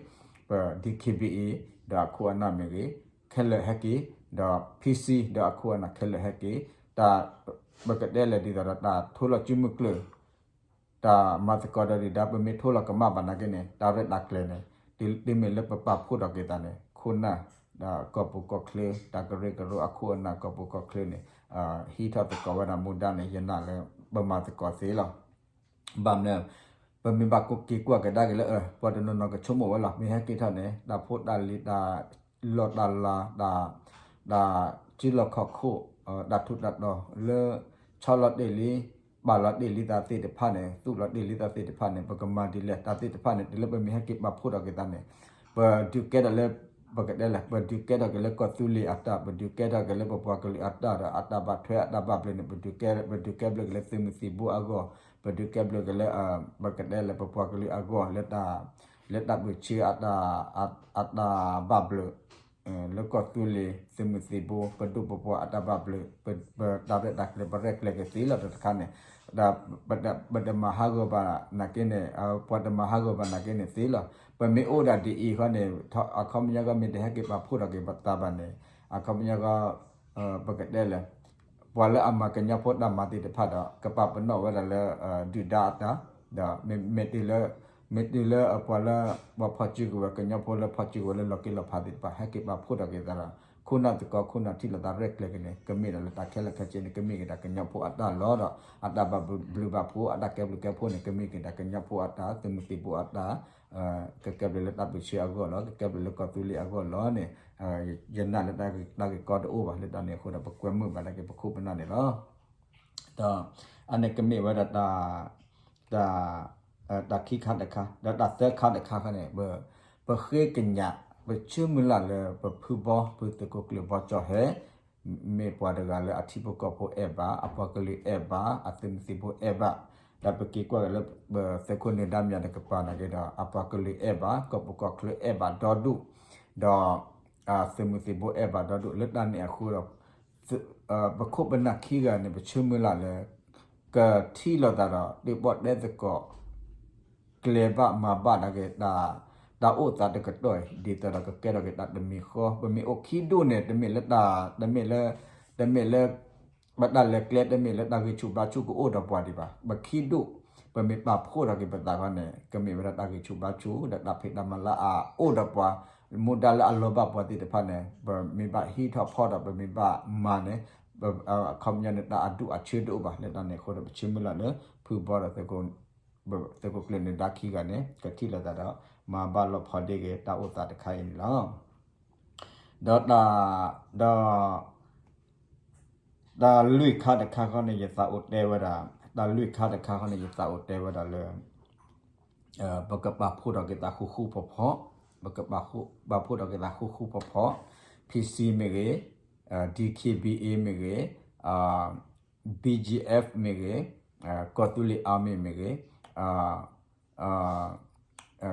ပ DKBA ဒီးအခိၣ်အနၢ်မ့ၢ်ဂ့ၤ, ခဲလၢာ်ဟဲက့ၤ, ဒီး PC ဒီးအခိၣ်အနၢ်ခဲလၢာ်ဟဲက့ၤ, တၢ် ပကတဲလဲၣ်ဒ်သိးဒီး တၢ်ထိလီၤစုမုၢ်ကျၢၢ် တၢ်မၤသကိးဒီးဒုၣ်ဒါ ပမ့ၢ်ထိလီၤကမၣ်ဘၣ်နာ်က့န့ၣ် တၢ်ရဲၣ်တၢ်ကျဲၤန့ၣ် တုၤမ့ၢ်လၢပပာ်ဖှိၣ်ထီၣ်က့ၤသးန့ၣ် ခိၣ်နၢ် ဒီးကီၢ်ပူၤကီၢ်ချၢ တၢ်ကရၢကရိအခိၣ်အနၢ်ကီၢ်ပူၤကီၢ်ချၢန့ၣ် ဟံးထီၣ်သကိးဝဲဒၣ်မူဒါန့ၣ် ယနာ်လၢပမၤသကိးသ့လီၤ. ဘၣ်မနုၤ ပမ့ၢ်ဘၣ်က့ၤကွၢ်ကဒါက့ၤလၢ ပှၤတနီၤနီၤကဆိကမိၣ်ဝဲလီၤ. မ့ၢ်ဟဲက့ၤထီၣ်န့ၣ် တၢ်ဖိတၢ်လံၤ တၢ်လီၢ်တၢ်လၤ တၢ် တၢ်စုလီၢ်ခီၣ်ခိၣ် တၢ်ထူးတၢ်တီၤလၢ ဆီလီၤတ့ၢ်လံ ပာ်လီၤတ့ၢ်လံတၢ်သ့ၣ်တဖၣ်န့ၣ် သူၣ်လီၤတ့ၢ်လံတၢ်သ့ၣ်တဖၣ်န့ၣ် ပကမၤဒ်လဲၣ် တၢ်သ့ၣ်တဖၣ်န့ၣ် တုၤလၢပမ့ၢ်ဟဲက့ၤပာ်ဖှိၣ်ထီၣ်က့ၤသးန့ၣ် ပဒုးကဲထီၣ်လၢ ပကတဲလဲၣ် ပဒုးကဲထီၣ်က့ၤလၢကီၢ်သူလ့ၤအတၢ် ပဒုးကဲထီၣ်က့ၤလၢပပှၤကလုာ်အတၢ်ဒီး အတၢ်ဘၣ်ထွဲအတၢ်ဘၣ်ဘျုးန့ၣ် ပဒုးကဲ ပဒုးကဲဘျုးက့ၤလၢသုးမုၢ်သံၣ်ဘိအဂီၢ် ပဒုးကဲဘျုးက့ၤလၢ ပကတဲလဲၣ် ပပှၤကလုာ်အဂီၢ် လၢတၢ်ဘုၣ်ဆ့ အတၢ်ဘၣ်ဘျုး လၢကီၢ်သူလ့ၤ သုးမုၢ်သံၣ်ဘိ ပဒိၣ်ပပှၢ်အတၢ်ဘၣ်ဘျုး ပတၢ်ရဲၣ်တၢ်ကျဲၤ ပရဲၣ်ကျဲၤက့ၤသ့လီၤတခါန့ၣ် ပတမၤဟးဂီၤဘၣ်နာ်က့န့ၣ် ပှၤတမၤဟးဂီၤဘၣ်နာ်က့န့ၣ်သ့လီၤ. ပမ့ၢ်အိၣ်ဒၣ်ဒ်အံၤဃီန့ၣ် အခီပညီကီမ့ၢ်တဟဲက့ၤပာ်ဖှိၣ်ထီၣ်က့ၤပသးဘၣ်န့ၣ် အခီပညီကီ ပကတဲလဲၣ် ပှၤလၢအမၤကညီဖိတၢ်မၤသ့ၣ်တဖၣ်ဒီး ကပာ်ပနီၣ်ဝဲဒၣ်လၢ ဒုၣ်ဒါအတၢ် ဒီး မ့ၢ်တုၤလၢ ပှၤလၢ ပှၤဖီၣ်စုကဝဲၤ ကညီဖိလၢဖီၣ်စုကဝဲၤလၢလီၤက့ၤလီၤဖးသ့ၣ်တဖၣ် ဟဲက့ၤပာ်ဖှိၣ်ထီၣ်က့ၤသးဒီး ခိၣ်နၢ်သကိးခိၣ်နၢ်ထံၣ်လိာ်သးရဲၣ်ကျဲၤက့ၤန့ၣ် ကမ့ၢ်ဒၣ်လၢတၢ်ခဲလၢာ်ခဲဆ့န့ၣ် ကမ့ၢ်က့ၤဒၣ်ကညီဖိအတၢ်လီၢ်ဒီး အတၢ်ဘၣ်ဘျုးဘၣ်ဖှိၣ် အတၢ်ကဲဘျုးကဲဖှိၣ်န့ၣ် ကမ့ၢ်က့ၤဒၣ်ကညီဖိအတၢ် သုးမုၢ်သံၣ်ဘိအတၢ် ကကဲဘျုးလၢတၢ်ဘုၣ်ဆ့အဂီၢ်လီၤ ကကဲဘျုးလၢကီၢ်သူလ့ၤအဂီၢ်လီၤန့ၣ် ယနာ်လၢတၢ်ဂ့ၢ်ကီတအိၣ်ဘၣ် လၢတၢ်န့ၣ်အဃိဒီး ပကွဲမုာ်ဘၣ်ဒၣ်က့ၤပခိၣ်ပနၢ်န့ၣ်လီၤ. ဒီး အန့ၣ်ကမ့ၢ်ဝဲဒၣ် တၢ် တၢ်ခံခါတခါ ဒီးတၢ်သၢခါတခါခါန့ၣ် ပဃ့ကညး ပဆၢမုၢ်လၢ်လၢပဖုဘီ ဖုသုးခိၣ်ကျၢၢ်ဘီကၠီၣ်ဟဲ မ့ၢ်ပှၤတဂၤလၢအထံဖိကီၢ်ဖိအဲၣ်ဘၣ် အပှၤကလုာ်အဲၣ်ဘၣ် အသုးမုၢ်သံၣ်ဘိအဲၣ်ဘၣ် ဒီးပက့ၤကွၢ်က့ၤလၢ ပသုးခိၣ်နၢၤဒါမၠးတကပၤနာ်က့ဒီး အပှၤကလုာ်အဲၣ်ဘၣ် ကီၢ်ပူၤကီၢ်ချၢအဲၣ်ဘၣ်ဒီဒူၣ် ဒီး သုးမုၢ်သံၣ်ဘိအဲၣ်ဘၣ်ဒီဒူၣ် လၢတၢ်န့ၣ်အဃိဒီး ပခိၣ်ပနၢ်ခံဂၤန့ၣ် ပဆၢမုၢ်လၢ်လၢ ကထံၣ်လိာ်သးဒီး တၢ်ဘီၣ်တဲသကိး ကျဲၤဘၣ်မၤဘၣ်နာ်က့ တၢ်အိၣ်သးတကတီၢ်အံၤ ဒ်သိးဒီးကကဲထီၣ်က့ၤတၢ်တမံၤဃီ ပမ့ၢ်အိၣ်ခံဒူၣ်န့ၣ် တမ့ၢ်လၢတၢ် တမ့ၢ်လၢ တမ့ၢ်လၢ ပတၢ်လဲၤကျဲ တမ့ၢ်လၢတၢ်ဂံၢ်ဆူၣ်ဘါဆူၣ်ကအိၣ်ဒီးပှၤဒံးဘၣ်. ပခံဒူၣ် ပမ့ၢ်ပာ်ဖှိၣ်ထီၣ်က့ၤပသးခီန့ၣ် ကမ့ၢ်ဝဲဒၣ်တၢ်ဂံၢ်ဆူၣ်ဘါဆူၣ် ဒီးတၢ်ဖံးတၢ်မၤလၢအအိၣ်ဒီးပှၤ မူဒါလၢအလီၤဘၣ်ပှၤသ့ၣ်တဖၣ်န့ၣ် ပမ့ၢ်ဘၣ်ဟံးထီၣ်ဖီၣ်ဒီး ပမ့ၢ်ဘၣ်မၤန့ၣ် အခီပညီန့ၣ် တၢ်အဒူၣ်အဆၢတအိၣ်ဘၣ်. လၢတၢ်န့ၣ်အဃိဒီး ပဆၢမုၢ်လၢ်လၢ ဖုဘီဒီး သုးခိၣ်ကျၢၢ်နၢၤဒါခံဂၤန့ၣ် ကထံၣ်လိာ်သးဒီး မၤဘၣ်လီၤဖီဒ့က့ၤ တၢ်အိၣ်သးတခါအံၤန့ၣ်လီၤ. ဒီးတၢ် ဒီး တၢ်လွံၢ်ခါတခါခီန့ၣ် ယသးအိၣ်တဲဝဲဒၣ် တၢ်လွံၢ်ခါတခါခီန့ၣ် ယသးအိၣ်တဲဝဲဒၣ်လၢ ပကပာ်ဖှိၣ်ထီၣ်က့ၤသးဃူဃူဖိးဖိး, ပကပာ်ဖှိၣ်ထီၣ်က့ၤသးဃူဃူဖိးဖိး, P C မ့ၢ်ဂ့ၤ, D K B A မ့ၢ်ဂ့ၤ, B G F မ့ၢ်ဂ့ၤ, ကီၢ်သူလ့ၤ Army မ့ၢ်ဂ့ၤ,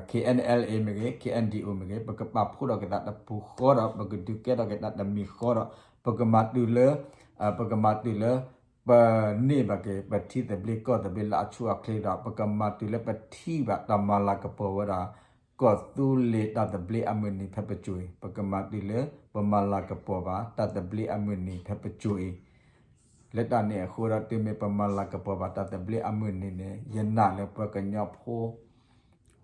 K N L A မ့ၢ်ဂ့ၤ, K N D O မ့ၢ်ဂ့ၤ, ပကပာ်ဖှိၣ်ထီၣ်က့ၤသးတပူၤဃီဒီး ပကဒုးကဲထီၣ်က့ၤတၢ်တမံၤဃီဒီး ပကမၤတုၤလၢ ပကမၤတုၤလၢ ပန့ၢ်ဘၣ်က့ၤ ပထံသဘျ့ကီၢ်သဘျ့လၢအဆူၣ်အချ့ဒီး ပကမၤတုၤလၢပထံၣ်ဘၣ်တၢ်မၤလၤကပီၤဝဲဒၣ် ကီၢ်သူလ့ၤတၢ်သဘျ့အမုၢ်နံၤဖဲပစိၤအံၤ, ပကမၤတုၤလၢ ပမၤလၤကပီၤဘၣ်တၢ်သဘျ့အမုၢ်နံၤဖဲပစိၤအံၤ, လၢတၢ်န့ၣ်အဃိဒီး တုၤမ့ၢ်ပမၤလၤကပီၤဘၣ်တၢ်သဘျ့အမုၢ်နံၤန့ၣ် ယနာ်လၢပှၤကညီဖိ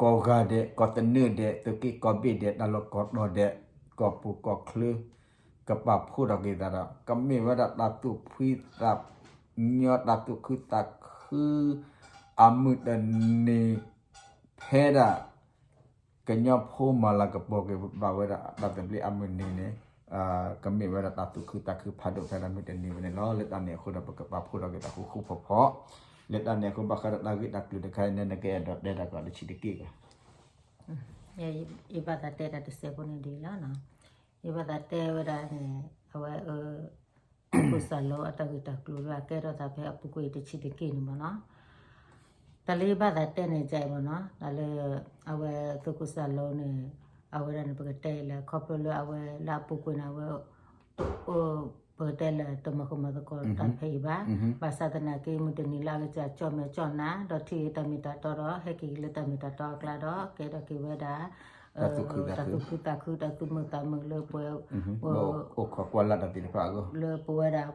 ကိးဂၤဒဲး ကိးသနၢၣ်ဒဲး သုးက့ကိးဘ့ၣ်ဒဲး တၢ်လီၢ်ကိးတီၤဒဲး ကီၢ်ပူၤကီၢ်ချၢ ကပာ်ဖှိၣ်ထီၣ်က့ၤသးဒီး ကမ့ၢ်ဝဲဒၣ်တၢ်သူၣ်ဖှံသးညီ တၢ်သူၣ်ခုသးခု အမုၢ်တနံၤ ဖဲဒၣ် ကညီဖိမၤလၤကပီၤက့ၤဘၣ်ဝဲဒၣ်တၢ်သဘျ့အမုၢ်နံၤန့ၣ် ကမ့ၢ်ဝဲဒၣ်တၢ်သူၣ်ခုသးခုဖးဒိၣ်ဖဲဒၣ်မုၢ်တနံၤဝဲန့ၣ်လီၤ. လၢတၢ်န့ၣ်အဃိဒီး ပကပာ်ဖှိၣ်ထီၣ်က့ၤသးဃူဃူဖိးဖိး, လၢတၢ်န့ၣ်အဃိ ဘၣ်ဃးဒီးတၢ်ဂ့ၢ်တၢ်ကျိၤတခါအံၤန့ၣ် နကအဲၣ်ဒိးတဲတၢ်ကီးတဆံးတက့ၢ်ဘၣ်. ယဘၣ်သးတဲတၢ်တစဲးဖိန့ၣ်ဒ်အံၤလီၤ. ယဘၣ်သးတဲဝဲဒၣ်န့ၣ် အဝဲ သုးခိၣ်စၢ်လိအတၢ်ဂ့ၢ်တၢ်ကျိၤလၢအကဲထီၣ်သးဖဲအပူၤကွံာ် တဆံးတက့ၢ်န့ၣ်မ့ၢ်နီၤ, တၢ်လၢယဘၣ်သးတဲန့ၣ် ကဲမ့ၢ်နီၤ တၢ်လၢ အဝဲသုးခိၣ်စၢ်လိန့ၣ် အဝဲဒၣ်န့ၣ် ပကတဲလၢ ခီဖျိလၢအဝဲလၢအပူၤကွံာ်န့ၣ် အဝဲ အိၣ် ပကတဲလၢတမၤဃူမၤသကိးတၢ်ဖဲအံၤဘၣ်. ဘၣ်ဆၣ်သနာ်က့ မုၢ်တနံၤလၢအကစၢ်ကၠီၣ်မဲာ်ကၠီၣ်နါ ဒီးထံၣ်ဂ့ၤတၢ်မ့ၢ်တၢ်တီဒီး ဟဲက့ၤလၢတၢ်မ့ၢ်တၢ်တီအကျါဒီး ကဲထီၣ်က့ၤဝဲဒၣ် တၢ်သူၣ်ခုသးခု တၢ်သူၣ်မုာ်သးမုာ်လၢပဝဲ အိၣ်ခိးကွၢ်လၢ်တၢ်သ့ၣ်တဖၣ်အဂီၢ် လၢပဝဲဒၣ်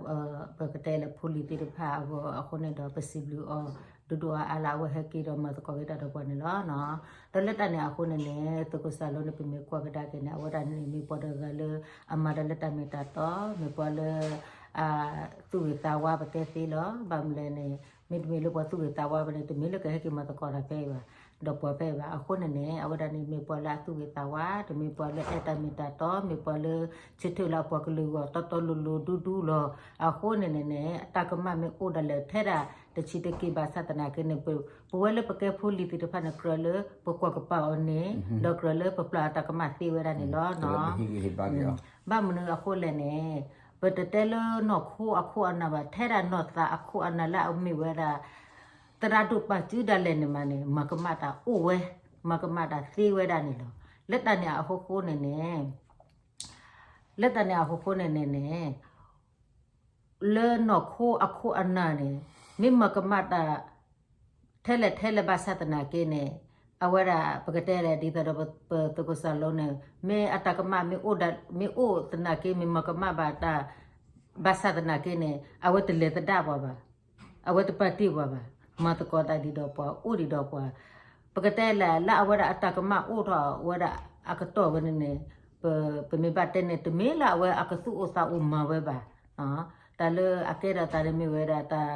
ပကတဲလၢဖိလံၤသ့ၣ်တဖၣ်အဂီၢ်အဃိန့ၣ်ဒီး ပစံးဘျုးအီၤ ဒိၣ်ဒိၣ်အါအါလၢအဝဲဟဲက့ၤဒီးမၤသကိးက့ၤတၢ်ဒီးပှၤန့ၣ်လီၤ. ဒီးလၢတၢ်န့ၣ်အဃိန့ၣ်န့ၣ် သုးခိၣ်စၢ်လိန့ၣ် ပမ့ၢ်ကွၢ်ကဒါက့ၤန့ၣ် အဝဲဒၣ်န့ၣ်မ့ၢ်ပှၤတဂၤလၢ အမၤတၢ်လၢတၢ်မ့ၢ်တၢ်တီ မ့ၢ်ပှၤလၢ သူၣ်ဂ့ၤသးဝါပတဲသ့လီၤ. ဘၣ်မနုၤလဲၣ်န့ၣ် မ့တမ့ၢ်လၢပှၤသူၣ်ဂ့ၤသးဝါဘၣ်န့ၣ် တမ့ၢ်လၢကဟဲက့ၤမၤသကိးတၢ်ဖဲအံၤဘၣ် ဒီးပှၤဖဲအံၤဘၣ်. အဃိန့ၣ်န့ၣ် အဝဲဒၣ်န့ၣ်မ့ၢ်ပှၤလၢအသူၣ်ဂ့ၤသးဝါ တမ့ၢ်ပှၤလၢအဲၣ်တၢ်မ့ၢ်တၢ်တီ မ့ၢ်ပှၤလၢဆၢထၢၣ်လၢအပှၤကလုာ်အဂီၢ်တီတီလိၤလိၤဒူဒူလီၤ. အဃိန့ၣ်န့ၣ်န့ၣ် အတၢ်ကမၣ်မ့ၢ်အိၣ်ဒၣ်လဲာ်ထဲဒၣ် တဆံးတက့ၢ်ဘၣ်ဆၣ်သနာ်က့န့ၣ် ပဝဲလၢပကဲဖိလံၤသ့ၣ်တဖၣ်န့ၣ် ကြၢးလၢပကွၢ်ကပၤအီၤန့ၣ် ဒီးကြၢးလၢပပျၢ်အတၢ်ကမၣ်သ့ဝဲဒၣ်န့ၣ်လီၤ. ဘၣ်မနုၤအဃိလဲၣ်န့ၣ် ပတတဲလၢနီၢ်ခိအခိၣ်အနၢ်ဘၣ် ထဲဒၣ်နီၢ်သးအခိၣ်အနၢ်လၢအမ့ၢ်ဝဲဒၣ် သရၣ်ဒိၣ်ပာ်စုဒၣ်လဲာ်န့ၣ်မးန့ၣ် မၤကမၣ်တၢ်အိၣ်ဝဲ, မၤကမၣ်တၢ်သ့ဝဲဒၣ်န့ၣ်လီၤ. လၢတၢ်န့ၣ်အဃိဃိန့ၣ်န့ၣ် လၢတၢ်န့ၣ်အဃိဃိန့ၣ်န့ၣ်န့ၣ် လၢနီၢ်ခိအခိၣ်အနၢ်န့ၣ် မ့ၢ်မၤကမၣ်တၢ် ထဲလဲၣ်ထဲလဲၣ်ဘၣ်ဆၣ်သနာ်က့န့ၣ် အဝဲဒၣ်ပကတဲလဲၣ်ဒ်သိးဒီးပသုးခိၣ်စၢ်လိန့ၣ် မ့ၢ်အတၢ်ကမၣ်မ့ၢ်အိၣ်ဒၣ် မ့ၢ်အိၣ်သနာ်က့ မ့ၢ်မၤကမၣ်ဘၣ်တၢ် ဘၣ်ဆၣ်သနာ်က့န့ၣ် အဝဲတလဲၤသဒၣ်ပှၤဘၣ် အဝဲတပာ်တ့ၢ်ပှၤဘၣ်, မၤသကိးတၢ်ဒ်ဒီးပှၤ အိၣ်ဒံးဒီးပှၤ, ပကတဲလဲၣ် လၢအဝဲဒၣ်အတၢ်ကမၣ်အိၣ်ထီၣ်ဝဲဒၣ်အကတီၢ်ဝဲန့ၣ်န့ၣ် ပမ့ၢ်ဘၣ်တဲန့ၣ် တမ့ၢ်လၢအဝဲအကသူၣ်အိၣ်သးအိၣ်မၤဝဲဘၣ်, တၢ်လၢအကဲထီၣ်သးန့ၣ်မ့ၢ်ဝဲဒၣ်တၢ်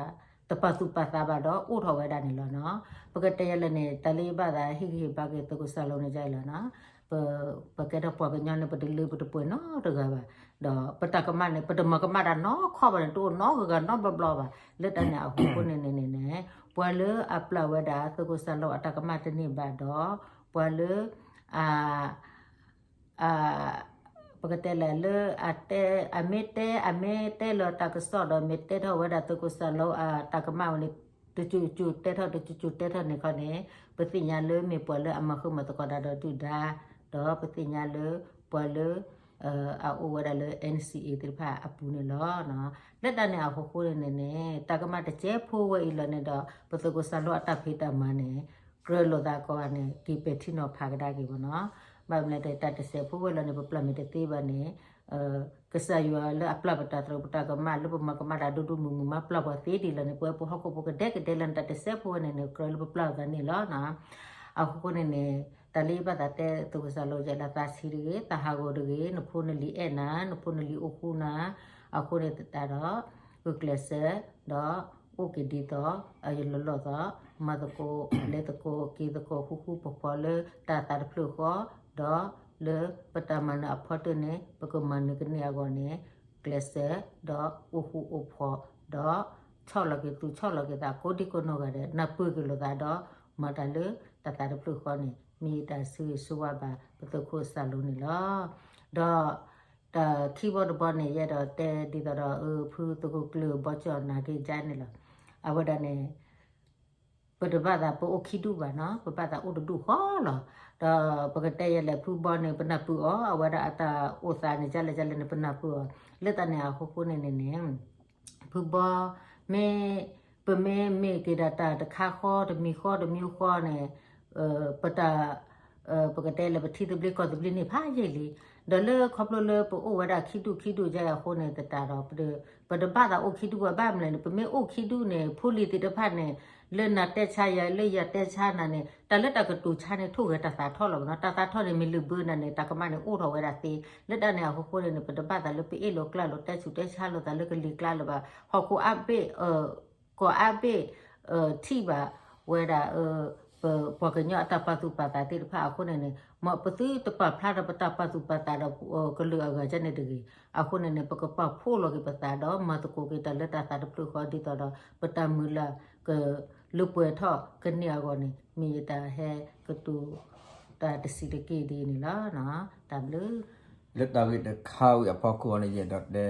တပာ်သူၣ်ပာ်သးဘၣ်ဒီးအိၣ်ထီၣ်ဝဲဒၣ်န့ၣ်လီၤနီၤ. ပကတဲယဲလဲၣ်န့ၣ် တၢ်လၢယဘၣ်သးဟ့ၣ်ဂံၢ်ဟ့ၣ်ဘါက့ၤသုးခိၣ်စၢ်လိန့ၣ်ဒ်အံၤလီၤနီၤ. ပကဲထီၣ်ပှၤကညီန့ၣ် ပတလၢပတပှဲၤနီတဂၤဘၣ်, ဒီးပတၢ်ကမၣ်န့ၣ် ပတမၤကမၣ်တၢ်နီတခီဘၣ်န့ၣ် တအိၣ်နီဂၤဂၤနီဘျီဘျီဘၣ်. လၢတၢ်န့ၣ်အဃိဃိန့ၣ်န့ၣ်န့ၣ် ပှၤလၢအပျၢ်ဝဲဒၣ်သုးခိၣ်စၢ်လိအတၢ်ကမၣ်တန့ၢ်ဘၣ်ဒီး ပှၤလၢ အ ပကတဲလဲၣ်လၢ အမ့ၢ်တဲ အမ့ၢ်တဲလီၤတၢ်ကစီၣ်ဒီး မ့ၢ်တဲထီၣ်ဝဲဒၣ်သုးခိၣ်စၢ်လိအတၢ်ကမၣ်ဝဲန့ၣ် တစိၤစိၤတဲထီၣ် တစိၤစိၤတဲထီၣ်န့ၣ်ခီန့ၣ် ပသ့ၣ်ညါလၢမ့ၢ်ပှၤလၢအမၤဃုာ်မၤသကိးတၢ်ဒီးဒုၣ်ဒါ ဒီးပသ့ၣ်ညါလၢ ပှၤလၢ အအိၣ်ဝဲဒၣ်လၢ NCA သ့ၣ်တဖၣ်အပူၤန့ၣ်လီၤ. လၢတၢ်န့ၣ်အဃိဃိန့ၣ်န့ၣ် တၢ်ကမၣ်တစဲးဖိဝဲအံၤလီၤန့ၣ်ဒီး ပသုးခိၣ်စၢ်လိအတၢ်ဖံးတၢ်မၤန့ၣ် ကြၢးလိာ်သးကိးဂၤန့ၣ် က့ၤပဲာ်ထံနီၤဖးကဒါက့ၤဘၣ်နီၤ. ဘၣ်မနုၤလဲၣ် တၢ်တစဲးဖိဝဲလီၤန့ၣ် ပပျၢ်မ့ၢ်တသ့ဘၣ်န့ၣ် ကစၢ်ယွၤလၢအပျၢ်ပတၢ်သရူးပတၢ်ကမၣ်လၢပမၤကမၣ်တၢ်ဒိၣ်ဒိၣ်မုၢ်မုၢ် မၤပျၢ်ပှၤသ့ဒ်လဲၣ်န့ၣ် ပဝဲပဟီၣ်ခိၣ်ဖိကဒဲကဒဲလၢန့ၣ် တၢ်တစဲးဖိဝဲန့ၣ်န့ၣ် ကြၢးလၢပပျၢ်သးန့ၣ်လီၤ. အဃိဃိန့ၣ်န့ၣ် တၢ်လၢယဘၣ်သးတဲသုးခိၣ်စၢ်လိယဲလၢသးဆံးတဂ့ၤ သးဟးဂီၤတဂ့ၤ နဖိနလံၤအဲၣ်နၤ နဖိနလံၤအိၣ်ဃူနၤ အဃိန့ၣ်သတးဒီး ဂုာ်ကျဲးစၢး ဒီးအိၣ်က့ၤဒ်သိး အယလီၤလီၢ်သိး မၤသကိး လဲၤသကိး က့ၤသကိး ဃူဃူဖိးဖိးလၢတၢ်သးတဖျၢၣ်ဃီ ဒီးလၢပတၢ်မၤနၢၤအဖီတၢၢ်န့ၣ် ပကမၤနၢၤကန့ၢ်အဂီၢ်န့ၣ် ကျဲးစၢး ဒီးအိၣ်ဃူအိၣ်ဖိး ဒီး ဆီၣ်လီၤက့ၤသူ ဆီၣ်လီၤက့ၤသး ကိးဒံကိးနီၢ်ဂၤဒဲး နၢ်ပၢၢ်က့ၤလိာ်သးဒီး မၤတၢ်လၢတၢ်သးတဖျၢၣ်ဃီန့ၣ် မ့ၢ်ယတၢ်ဆၢဂ့ၤဆၢဝါဘၣ် ပသုးခိၣ်စၢ်လိန့ၣ်လီၤ. ဒီး တၢ်ခံဘီတဘီန့ၣ် ယအဲၣ်ဒိးတဲဒ်သိးဒီး ဖုသုးခိၣ်ကျၢၢ်ဘီကၠီၣ်နၤက့ၤကါန့ၣ်လီၤ. အဝဲဒၣ်န့ၣ် ပတဘၣ်သးပအိၣ်ခံဒူၣ်ဘၣ်နီၤ ပဘၣ်သးအိၣ်တဒူၣ်ဃီလီၤ. ဒီးပကတဲယဲလဲၣ် ဖုဘီန့ၣ် ပနၢ်ပၢၢ်အီၤ အဝဲဒၣ်အတၢ်အိၣ်သးန့ၣ် ကလဲၣ်ကလဲၣ်န့ၣ် ပနၢ်ပၢၢ်အီၤ လၢတၢ်န့ၣ်အဃိဃိန့ၣ်န့ၣ်န့ၣ် ဖုဘီ မ့ၢ် ပမ့ၢ်မ့ၢ်က့ၤဒၣ်တၢ်တခါဃီ တမံၤဃီ တမံၤဃီန့ၣ် ပတၢ် ပကတဲလၢပထံသဘျ့ကီၢ်သဘျ့န့ၣ်ဖးယံာ်လံ. ဒီးလၢခီဖျိလၢပအိၣ်ဝဲဒၣ်ခံဒူၣ်ခံဒူၣ်ယါအဃိန့ၣ်သတးဒီး ပတဘၣ်သးအိၣ်ခံဒူၣ်ဘၣ် ဘၣ်မနုၤလဲၣ်န့ၣ် ပမ့ၢ်အိၣ်ခံဒူၣ်န့ၣ် ဖိလံၤသ့ၣ်တဖၣ်န့ၣ် လၢနၤတဲဆါယၤ လၢယၤတဲဆါနၤန့ၣ် တၢ်လၢတၢ်ကတိၤဆါန့ၣ် ထိၣ်ဂဲၤတၢ်သးထီၣ်လီၤနီၤ. တၢ်သးထီၣ်န့ၣ် မ့ၢ်လုၢ်ဘၢနၤန့ၣ် တၢ်ကမၣ်န့ၣ်အိၣ်ထီၣ်ဝဲဒၣ်သ့. လၢတၢ်န့ၣ်အဃိဃိန့ၣ်န့ၣ် ပတဘၣ်သးလၢပအ့ၣ်လိာ်ကျါလိာ် တဲဆူးတဲဆါလိာ်သးလၢကလံၤကျါလၢၤဘၣ်. ဟီၣ်ခိၣ်အါဘ့ၣ် ကီၢ်အါဘ့ၣ် ထံၣ်ဘၣ်ဝဲဒၣ် ပပှၤကညီအတၢ်ပာ်သူၣ်ပာ်သးသ့ၣ်တဖၣ်အဃိန့ၣ်န့ၣ် မ်ပသုတပာ်ဖျါဒီးပတၢ်ပာ်သူၣ်ပာ်သးဒီး ကလုာ်အဂၤကဲန့ၣ်တဂ့ၤ. အဃိန့ၣ်န့ၣ် ပကပာ်ဖှိၣ်လီၤက့ၤပသးဒီး မၤသကိးက့ၤတၢ်လၢတၢ်သးတဖျၢၣ်ဃီဒ်သိးဒီး ပတၢ်မုၢ်လၢ်ကလၢပှဲၤထီၣ်ကန့ၢ်အဂီၢ်န့ၣ် မ့ၢ်ယတၢ်ဟဲကတိၤ တၢ်တဆံးတက့ၢ်ဒ်န့ၣ်လီၤ. တၢ်ဘျုး လၢတၢ်ဂ့ၢ်တခါဝံၤအဖီခိၣ်န့ၣ် ယအဲၣ်ဒိးတဲ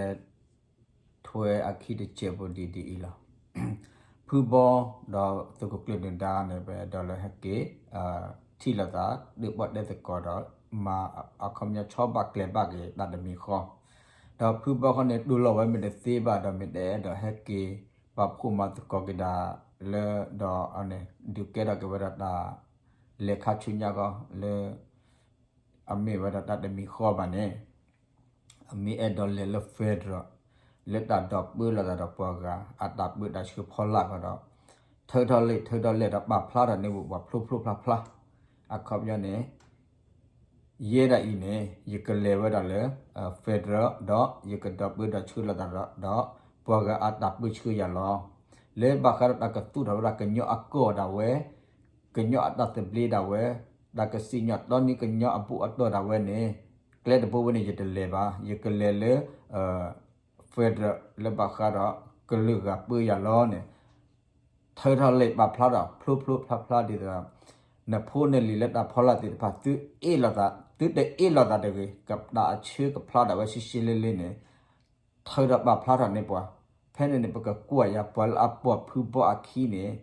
ထွဲအခံတစဲးဖိဒ်ဒ်အံၤလီၤ. ဖုဘီ ဒီးသုးခိၣ်ကျၢၢ်နၢၤဒါန့ၣ် ပအဲၣ်ဒိးလၢဟဲက့ၤ ထံၣ်လိာ်သး ဒုးပီၣ်တဲသကိးဒီး မၤအခီပညီဆီဘၣ်ကျဲဘၣ်က့ၤတၢ်တမံၤဃီ, ဒီးဖုဘီဃီန့ၣ် တူၢ်လိာ်ဝဲမ့ၢ်တသ့ဘၣ်ဒီး မ့ၢ်တအဲၣ်ဒိးဟဲက့ၤ ပာ်ဖှိၣ်မၤသကိးက့ၤဒၣ်လၢ ဒီးန့ၣ် ဒုးကဲထီၣ်က့ၤဝဲဒၣ်တၢ် လဲၤခါဆူညါဃီလၢ အမ့ၢ်ဝဲဒၣ်တၢ်တမံၤဃီဘၣ်န့ၣ် အမ့ၢ်အဲၣ်ဒိးလဲၤလၢ federal လၢတၢ်ဒိးပၢလီၤသးဒီးပှၤဂၤအတၢ်ပၢတၢ်ဆှၢဖီလာ်ဃီဒီး ထၢထီၣ်လံ ထၢထီၣ်လဲၢ်ဒီးပာ်ဖျါထီၣ်န့ၢ်ပှၤဖျိဖျိဖျါဖျါ အခီပညီန့ၣ် ယဲဒၣ်အံၤန့ၣ် ယကလဲၤဝဲဒၣ်လၢ federal ဒီးယကဒိးပၢဒီးဆှၢလီၤသးဒီး ပှၤဂၤအတၢ်ပၢဆှၢယၤလီၤ. လၢဘၣ်ဃးဒီးတၢ်ကသူၣ်ထီၣ်ဝဲဒၣ်ကညီအကီၢ်ဒၣ်ဝဲ ကညီအတၢ်သဘျ့ဒၣ်ဝဲ တၢ်ကစံၣ်ညီၣ်တီနံၤကညီအဘူၣ်အတီၢ်ဒၣ်ဝဲန့ၣ် ကျဲတဘိဝဲန့ၣ် ယတလဲၤဘၣ် ယကလဲၤလၢ federal လၢဘၣ်ဃးဒီးကလုာ်ဂၤပၢယၤလီၤန့ၣ် ထၢထီၣ်လံာ်ပာ်ဖျါထီၣ် ဖျိဖျိဖျါဖျါဒ်သိးဒီး နဖိနလံၤလၢတၢ်ဖီလာ်သ့ၣ်တဖၣ် သုအ့ၣ်လိာ်သး သုတအ့ၣ်လိာ်သးတဂ့ၤ, ကတၢ်အဆၢကဖျါဒၣ်ဝဲရှဲရှဲလ့လ့န့ၣ် ထၢထီၣ်ပာ်ဖျါထီၣ်န့ၢ်ပှၤ, ဖဲန့ၣ်န့ၣ် ပကကွၢ်ယၤ ပှၤလၢအပိာ်ဖုဘီအခံန့ၣ်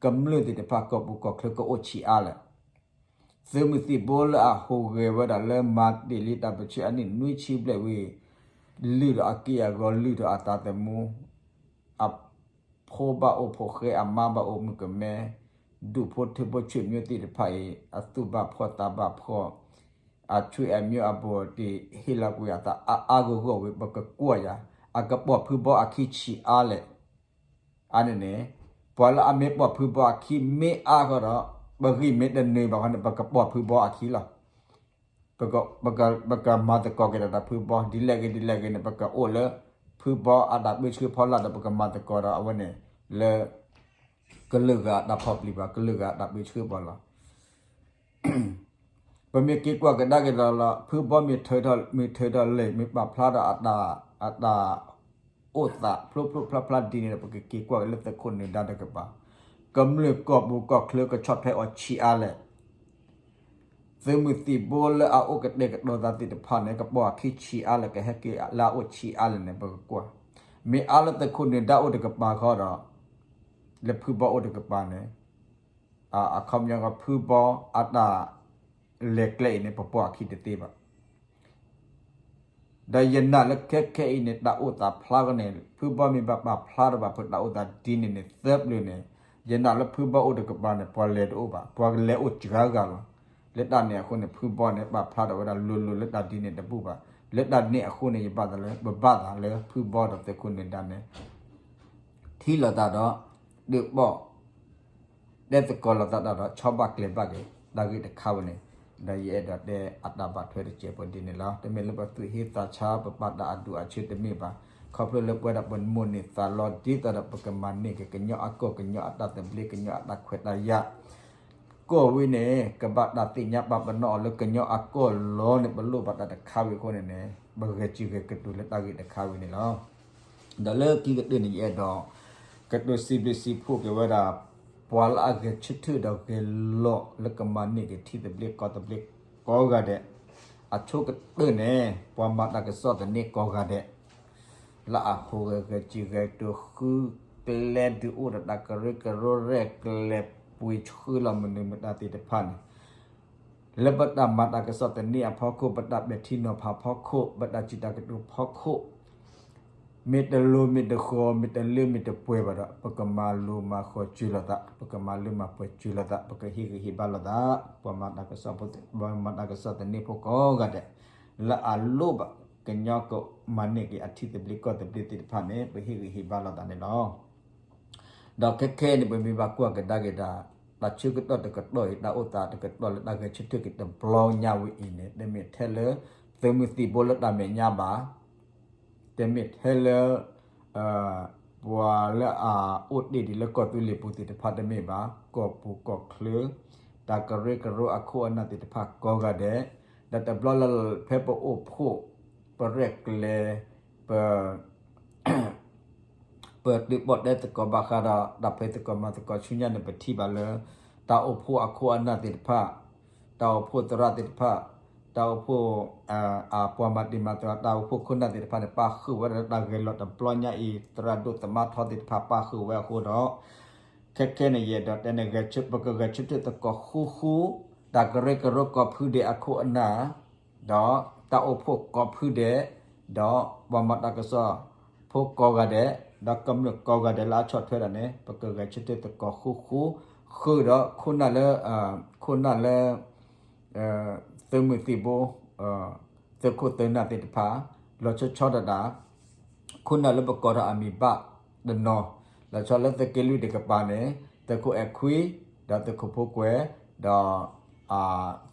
ကမျၢၢ်သ့ၣ်တဖၣ် ကီၢ်ပူၤကီၢ်ချၢကအိၣ်ဆံးအါလဲၣ်. သုးမုၢ်သံၣ်ဘိလၢအဟူးဂဲၤဝဲဒၣ်လၢမၤတ့ၢ်လံတၢ်ပၢဆှၢအနံၣ်နွံဆံဘျဲၣ်ဝံၤ လုၢ်ထီၣ်အက့ၢ်အဂီၤ လုၢ်ထီၣ်အသးသမူ အဖိဘၣ်အိၣ်ဖိဃဲ အမါဘၣ်အိၣ်မုၣ်ကမဲ, ဒူၣ်ဖိထၢဖိဆွေမျိုးသ့ၣ်တဖၣ်အံၤ အသူၣ်ဘၣ်ဖှီၣ်သးဘၣ်ဖှီၣ်, အဆွေမျိုးအဘိၣ်တ့ၢ် ဟ့ၣ်လီၤကွံာ်အသးအါအါဂီၢ်ဂီၢ်ဝံၤ ပကကွၢ်ယၤ အကပိာ်ဖုဘီအခံဆံးအါလဲၣ်. အန့ၣ်န့ၣ် ပှၤလၢအမ့ၢ်ပိာ်ဖုဘီအခံမ့ၢ်အါဃီဒီး ပဂံၢ်မ့ၢ်တနုာ်ဘၣ်ဃီန့ၣ် ပကပိာ်ဖုဘီအခံလီၤ. ပကမၤသကိးက့ၤဒီးတၢ်ဖုဘီ ဒ်လဲၣ်ဂ့ၤဒ်လဲၣ်ဂ့ၤန့ၣ် ပကအိၣ်လၢ ဖုဘီအတၢ်ပၢဆှၢဖီလာ်ဒီး ပကမၤသကိးဒီးအဝဲန့ၣ် လၢ ကလုာ်ဂၤအတၢ်ဖီၣ်ပျံၤဘၣ် ကလုာ်ဂၤအတၢ်ပၢဆှၢဘၣ်လီၤ. ပမ့ၢ်က့ၤကွၢ်ကဒါက့ၤဒီးလီၤ ဖုဘီမ့ၢ်ထၢထီၣ် မ့ၢ်ထၢထီၣ်လံာ် မ့ၢ်ပာ်ဖျါဒီးအတၢ် အတၢ်အိၣ်သး ဖျိဖျိဖျါဖျါဒ်န့ၣ်ဒီး ပကက့ၤကွၢ်က့ၤလၢသုးခိၣ်နၢၤဒါတကပၤ, ကမျၢၢ်ကီၢ်ပူၤကီၢ်ချၢကဆီၣ်ထွဲအီၤဆံးအါလဲၣ်. သုးမုၢ်သံၣ်ဘိလၢအအိၣ်ကတဲာ်ကတီၤသးသ့ၣ်တဖၣ်န့ၣ် ကပိာ်အခံဆံးအါလဲၣ် ကဟဲက့ၤလၢအအိၣ်ဆံးအါလဲၣ်န့ၣ် ပကကွၢ်. မ့ၢ်အါလၢသုးခိၣ်နၢၤဒါအိၣ်တကပၤဃီဒီး လၢဖုဘီအိၣ်တကပၤန့ၣ် အခီပညီကီး ဖုဘီအတၢ်လဲၤကျဲအံၤန့ၣ် ပပိာ်အခံတသ့ဘၣ်. ဒီးယနာ်လၢခဲခဲအံၤန့ၣ် တၢ်အိၣ်သးဖျါကီးန့ၣ် ဖုဘီမ့ၢ်ဘၣ်ပာ်ဖျါထီၣ်ဘၣ်ဖုးတၢ်အိၣ်သးဒ်န့ၣ်န့ၣ် သၢပျၢၤန့ၣ် ယနာ်လၢဖုဘီအိၣ်တကပၤန့ၣ် ပှၤလဲၤတအိၣ်ဘၣ် ပှၤကလဲၤအိၣ်စှၤဂၤလီၤ. လၢတၢ်န့ၣ်အဃိန့ၣ် ဖုဘီန့ၣ် ပာ်ဖျါထီၣ်ဝဲဒၣ်လိၤလိၤလၢတၢ်ဒ်န့ၣ်တဘူၣ်ဘၣ်. လၢတၢ်န့ၣ်အဃိန့ၣ် ယဘၣ်သးလၢ ပဘၣ်သးလၢဖုဘီဒီးသုးခိၣ်နၢၤဒါန့ၣ် ထံၣ်လိာ်သးဒီး ဒုးဘီၣ် တဲသကိးလိာ်သးတၢ်ဒီး ဆီဘၣ်ကျဲဘၣ်က့ၤ တၢ်ဂ့ၢ်တခါဝဲန့ၣ်, ဒီးယအဲၣ်ဒိးတဲအတၢ်ဘၣ်ထွဲတစဲးဖိဒ်န့ၣ်လီၤ. တမ့ၢ်လၢပသူၣ်ဟ့သးဆါ ပပာ်တၢ်အဒူၣ်အဆၢတမ့ၢ်ဘၣ်. ခီဖျိလၢပဝဲဒၣ်ပမိၢ်န့ၢ်သးလီ ဒ်သိးဒီးပကမၤန့ၢ်က့ၤ ကညီအကီၢ် ကညီအတၢ်သဘျ့ ကညီအတၢ်ခွဲးတၢ်ယာ် ကီၢ်ဝဲန့ၣ် ကဘၣ်တၢ်သ့ၣ်ညါပာ်ပနီၣ်အီၤလၢကညီအကီၢ်လီၤန့ၣ် ပလိၣ်ဘၣ်တၢ်တခါဝံၤအဃိန့ၣ်န့ၣ် ပဂဲၤစံၣ်ဂဲၤကတိၤလၢတၢ်ဂ့ၢ်တခါဝံၤန့ၣ်လီၤ. ဒီးလၢခံကတၢၢ်န့ၣ် ယအဲၣ်ဒိး ကတိၤစံးဘျုးစံးဖှိၣ်က့ၤဝဲဒၣ် ပှၤလၢအဂဲၤဆၢထၢၣ်ဒီးဂဲၤလိာ်လၢကမၤန့ၢ်က့ၤထံသဘျ့ကီၢ်သဘျ့ကိးဂၤဒဲး, အဆိကတၢၢ်န့ၣ် ပှၤမၤတၢ်ကစီၣ်သန့ကိးဂၤဒဲး လၢအဟူးဂဲၤဂဲၤစံၣ်ဂဲၤကတိၤဃုကျဲဒုးအိၣ်ဒီးတၢ်ကရၢကရိရဲၣ်ကျဲၤပှ့ၤဆှၢလီၤမနုၤမတၤသ့ၣ်တဖၣ်န့ၣ် လၢပတၢ်မၤတၢ်ကစီၣ်သန့အဖီခိၣ် ပတၢ်ပဲာ်ထံနီၤဖးဖီခိၣ် ပတၢ်စံးတၢ်ကတိၤဖီခိၣ် မ့ၢ်တလိၤမ့ၢ်တဃီၤ မ့ၢ်တလၢမ့ၢ်တပှဲၤဘၣ်ဒီး ပကမၤလိၤမၤဃီၤစၢၤလိာ်သး ပကမၤလၢမၤပှဲၤစၢၤလိာ်သး ပကဟ့ၣ်ဂံၢ်ဟ့ၣ်ဘါလိာ်သး ပှၤမၤတၢ်ကစီၣ်ဖိ ပှၤမၤတၢ်ကစီၣ်သန့ဖိကိးဂၤဒဲး လၢအလိၣ်ဘၣ်ကညီကမၤန့ၢ်က့ၤအထံသဘျ့ကီၢ်သဘျ့သ့ၣ်တဖၣ်န့ၣ် ပဟ့ၣ်ဂံၢ်ဟ့ၣ်ဘါလိာ်သးန့ၣ်လီၤ. ဒီးခဲခဲအံၤန့ၣ် ပမ့ၢ်ဘၣ်ကွၢ်ကဒါက့ၤတၢ် တၢ်ဆၢကတီၢ်တကတီၢ်အံၤ တၢ်အိၣ်သးတကတီၢ်လၢတၢ်ဂဲၤဆၢထၢၣ်က့ၤတဘျီညါဝဲအံၤန့ၣ် တမ့ၢ်ထဲလၢ သုးမုၢ်သံၣ်ဘိလၢတၢ်မဲာ်ညါဘၣ်, တမ့ၢ်ထဲလၢ ပှၤလၢအအိၣ်တ့ၢ်ဒံးလၢကီၢ်သူလ့ၤပူၤသ့ၣ်တဖၣ်တမ့ၢ်ဘၣ်, ကီၢ်ပူၤကီၢ်ချၢ တၢ်ကရၢကရိအခိၣ်အနၢ်သ့ၣ်တဖၣ်ကိးဂၤဒဲး, ဒီးတဘျီလၢ်လၢ်ဖဲပအိၣ်ဖှိၣ် ပရဲၣ်ကျဲၤ ပ ပသုးပီၣ်တဲသကိးဘၣ်ဃးဒီး တၢ်ဖံးသကိးမၤသကိးဆူညါန့ၣ် ပထံၣ်ဘၣ်လၢ တၢ်အိၣ်ဖှိၣ်အခိၣ်အနၢ်သ့ၣ်တဖၣ်, တၢ်အိၣ်ဖှိၣ်သရၣ်သ့ၣ်တဖၣ်, တၢ်အိၣ်ဖှိၣ် အပှၤမၤတံၤမၤသကိး တၢ်အိၣ်ဖှိၣ်ခိၣ်နၢ်သ့ၣ်တဖၣ်န့ၣ် ပၣ်ဃုာ်ဝဲဒၣ်လၢတၢ်ဂဲၤလိာ်တဘျီညါအံၤ သရၣ်ဒိၣ်သမါထီသ့ၣ်တဖၣ်ပၣ်ဃုာ်ဝဲအဃိဒီး ခဲခဲန့ၣ် ယအဲၣ်ဒိးတဲန့ၣ် ပကဂဲၤဆၢထၢၣ်သကိးဃူဃူ, တၢ်ကရၢကရိကိးဖုဒဲးအခိၣ်အနၢ်, ဒီးတၢ်အိၣ်ဖှိၣ်ကိးဖုဒဲး, ဒီးပှၤမၤတၢ်ကစီၣ်ဖိကိးဂၤဒဲး, ဒီးကမျၢၢ်ကိးဂၤဒဲးလၢအဆီၣ်ထွဲတၢ်န့ၣ် ပကဂဲၤဆၢထၢၣ်သကိးဃူဃူ, ဃုာ်ဒီးခိၣ်နၢ်လၢ ခိၣ်နၢ်လၢ သုးမုၢ်သံၣ်ဘိ သုးခိၣ်သုးနၢ်သ့ၣ်တဖၣ် လီၤဆီဆီဒၣ်တၢ် ခိၣ်နၢ်လၢပကိးထီၣ်အမံၤဘၣ်တနီၤ, လီၤဆီလၢသုးက့လွံၢ်တကပၤန့ၣ် သုးခိၣ်အဲၣ်ခွံ, ဒီးသုးခိၣ်ဖိကွဲၤ, ဒီး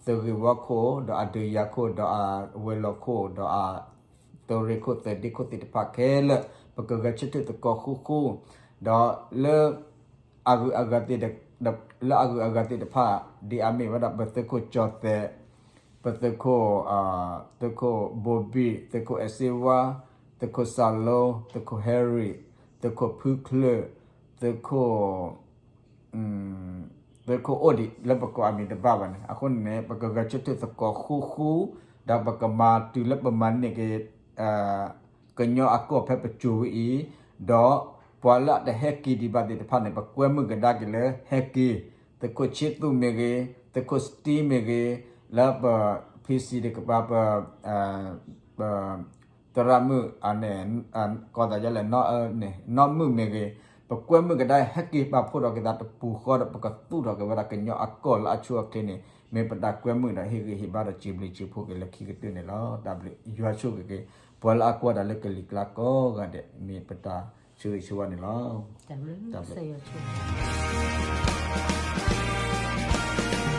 သုးဂ့ၢ်ဝီခိၣ်, ဒီးအဒုးယၤခိၣ်, ဒီးအဝဲၤလီၢ်ခိၣ်, ဒီးအ သုးရ့ၣ်ခိၣ်သုးဒ့ခိၣ်သ့ၣ်တဖၣ်ခဲလၢာ် ပကဂဲၤဆၢထၢၣ်သကိးဃူဃူ, ဒီးလၢ အဂုၤအဂၤသ့ၣ် လၢအဂုၤအဂၤသ့ၣ်တဖၣ် ဒ်အမ့ၢ်ဝဲဒၣ် ပသုးခိၣ်ကၠီၤသဲး, ပသုးခိၣ် သုးခိၣ်ဘိဘံၣ်, သုးခိၣ်အဲၣ်စ့ဝါ, သုးခိၣ်စၢ်လိ, သုးခိၣ်ဟဲရံၣ်, သုးခိၣ်ဖုချၢၣ်, သုးခိၣ် သုးခိၣ်အိၣ်ဒံးလၢပကိးအမံၤတဘၣ်ဘၣ်န့ၣ် အဃိန့ၣ် ပကဂဲၤဆၢထၢၣ်သကိးဃူဃူ ဒီးပကမၤတုၤလၢပမၤန့ၢ်က့ၤ ကညီအကီၢ်ဖဲပစိၤဝဲအံၤ, ဒီးပှၤလၢအတဟဲက့ၤဒံးဘၣ်သ့ၣ်တဖၣ်န့ၣ် ပကွဲမုာ်ကဒါက့ၤလၢဟဲက့ၤ, သုးခိၣ်ဆ့သူၣ်မ့ၢ်ဂ့ၤ, သုးခိၣ်စတံမ့ၢ်ဂ့ၤ, လၢပ ဖံစံတကပၤ ပ ပ သရၣ်မုၣ် ကိးသးယလဲၣ် နီၢ်မုၣ်မ့ၢ်ဂ့ၤ, ပကွဲမုာ်ကဒါဟဲက့ၤပာ်ဖှိၣ်ထီၣ်က့ၤသးတပူၤဃီဒီး ပကသူၣ်ထီၣ်က့ၤဝဲဒၣ်ကညီအကီၢ်လၢအဆိအချ့န့ၣ် မ့ၢ်ပတၢ်ကွဲမုာ်ဒီးဟ့ၣ်ဂံၢ်ဟ့ၣ်ဘါဒီးစံးဘျုးစံးဖှိၣ်က့ၤလၢခံကတၢၢ်န့ၣ်လီၤ. တၢ်ဘျုးယွၤဆိၣ်ဂ့ၤက့ၤ ပှၤလၢအကွၢ်တၢ်လၢကလံၤကျါကိးဂၤဒဲး မ့ၢ်ပတၢ်ဆိၣ်ဂ့ၤဆိၣ်ဝါန့ၣ်လီၤ. တၢ်ဘျုး